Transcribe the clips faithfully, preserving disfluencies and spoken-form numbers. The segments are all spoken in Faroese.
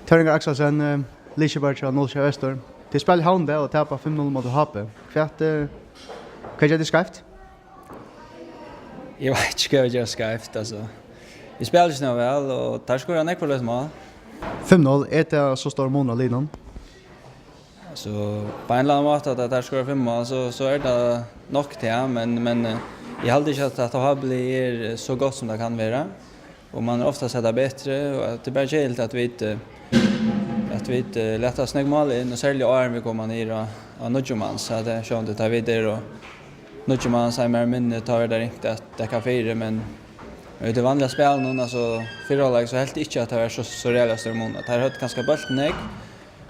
Tórður Ingar Akselsen, eh, liðskipari hjá null sjey Vestur. Tit spæla í Havn í dag og tapa fimm null móti H B. Hvat, eh, hvat gjørdu tit skeivt? Eg veit ikki, hvat eg geri skeivt, altso. Vit spæla ikki nóg væl, og teir skora nógv løt mál. Fimm null, er tað so stórur munur á liðunum? Altso, á ein ella annan máta, at teir skora fimm mál, so, so er tað nokk til, ja, men, men, eh, eg haldi ikki, at, at H B er, eh, so gott, sum tað kann vera. Og man er ofta sett betri, og at tað er bara keðiligt, at vit, eh, at vit, eh, lata so nógv mál inn, og serliga áðrenn vit koma niður á, á níggju mans, so at tað er sjálvandi, tá vit eru á níggju mans, so er meir minni, tá er tað ringt at dekka fyri, men, men í tí vanliga spælinum, altso, fyrra hálvleik, so helt eg ikki, at tað var so, so ræðuliga stórur munur. Teir høvdu kanska bóltin nógv,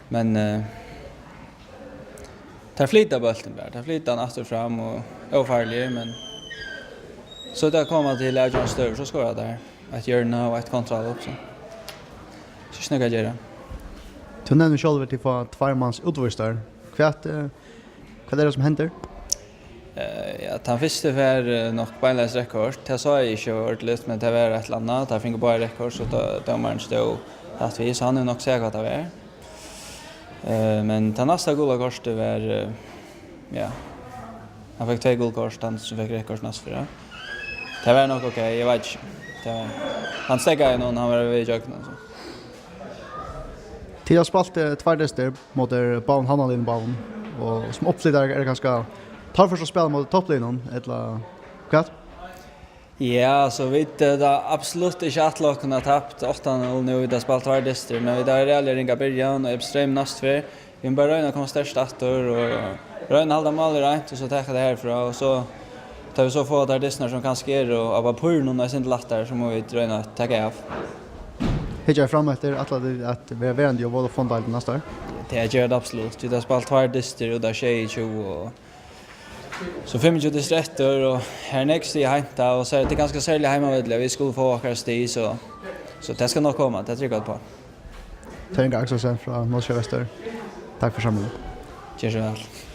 men, eh, teir flyta bóltin bara. Teir flyta hann aftur og fram og ófarligir, men so tá tað kemur til avgerandi støður, so skora teir. Eitt hjørna og eitt kontraanlop, so. So ikki nógv at gera. Tú nevnir sjálvur, at tit fáa tveir mans útvístar. Hvat, eh, hvat er tað, sum hendir? Eh, ja, tann fyrsti fær, eh, nokk beinleiðis reytt kort. Tað sá eg ikki ordiliga, men tað var eitt ella annað. Teir fingu báðir reytt kort, so dó-, dómarin stóð rætt við, so hann hevur nokk sæð, hvat tað var. Eh, men tað næsta gula kortið var, eh, ja, hann fekk tvey gul kort, hann sum fekk reytt kort næstu ferð. Tað var nokk ok, eg veit ikki. Tað, hann steðgaði nokk, hann var við ígjøgnum, so. Tit hava spælt, eh, tveir dystir móti báðum havnarliðunum báðum, og sum uppflytarar er tað kanska torført at spæla móti toppliðunum, ella hvat? Ja, altso, vit, eh, tað er absolutt ikki ætlað okkum at tapa átta null nú, vit hava spælt tveir dystir, men vit hava ræðuliga ringa byrjan, og Ebstrem næstu ferð. Vit mugu bara royna at koma sterkt aftur, og royna at halda málið reint, og so taka tað herfrá, og so, tá vit so fáa teir dystirnar, sum kanska eru á pappírinum eitt sindur lættari, so mugu vit royna at taka av. Hyggja fram eftir, ætla tit at vera verandi í Vodafonedeildini næsta ár? Tað gera vit absolutt. Vit hava spælt tveir dystir út av sjeyogtjúgu, og so fimmogtjúgu dystir eftir, og her er nógv stig at heinta, og so er tað kanska serliga á heimavølli, at vit skulu fáa okkara stig, so, so tað skal nokk koma, tað trúgvi eg uppá. Tórður Ingar Akselsen frá null sjey Vestur. Takk fyri samrøðuna. Ger so væl.